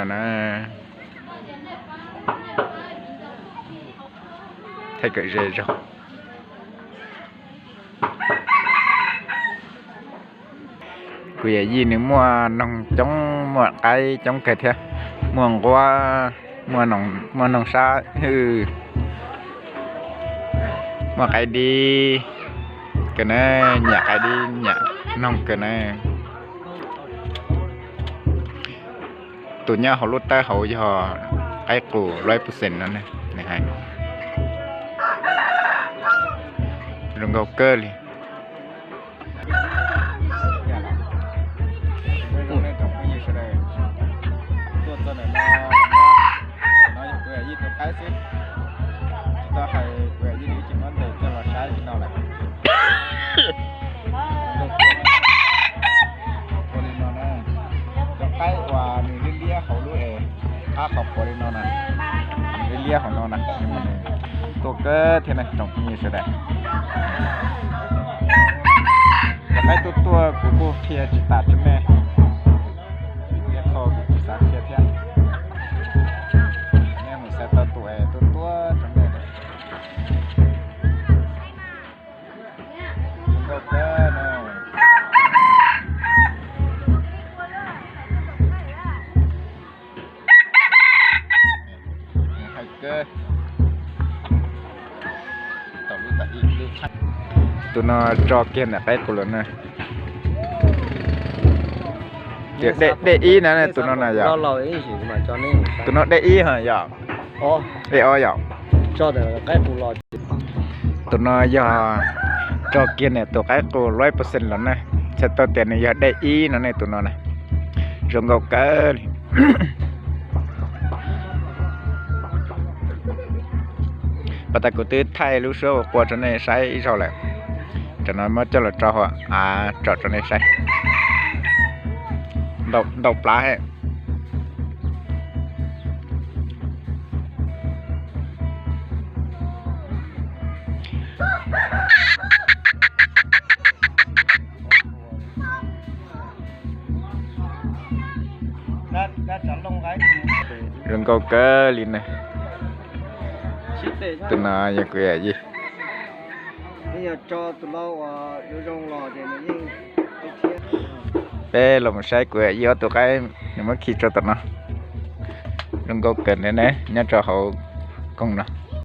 Na, thaij kom ze zog. Kuv yawm yij nws muaj noog coob, muaj qaib coob kawg thiab, muaj nquab, muaj noog sab hwj, muaj qaib dib kawg na, nyiam qaib dib nyiam noog kawg na. Tus nyob hauv lub tawb hauv yog qaib qus loj ib percent no ne, nws hais zoo nkauj kawg li. Tuaj txog ntawm no, no yog kuv yawm yij tus qaib xwb, tsis tau hais kuv yawm yij nws ib tsis muab ntes coj los saib li no lawm. Ua li no na, cov qaib uas nws liab liab hauv lub es qab qhov quav li no na, nws liab liab hauv no na, tuaj kawg thiab na tsoom phooj ywg sawv daws. Cov qaib tuaj tuaj kuv kuj qhia tsis tas rau nej, vim tias qhov kuv tsis xav qhia thiab. Nej mus xav tau tus es tuaj tuaj rau nej. Zoo nkauj kawg na. Hais kawg. Tus no tso kiag ntawm qaib qus los na. Tias dej ib na, tus no na yog. Tus no dej ib ho yog. Dej ob yog. Tus no yog tso kiag ntawm tus qaib qus loj ib percent los na. Txhais tau tias nws yog dej ib no ne, tus no na. Zoo nkauj kawg li. Pas tas kuv twb thaij lub suab ua qua rau nej saib ib zaug lawm. Tam no muab coj los tso hauv av tsom rau nej saib. Ntau plab he. Zoo nkauj kawg li ne. Tus no yog kuv yawm yij. Peb los mus saib kuv yawm yij ob tug qaib nws muab khi rau tom no. Zoo nkauj kawg ne, nyob rau hauv koog no.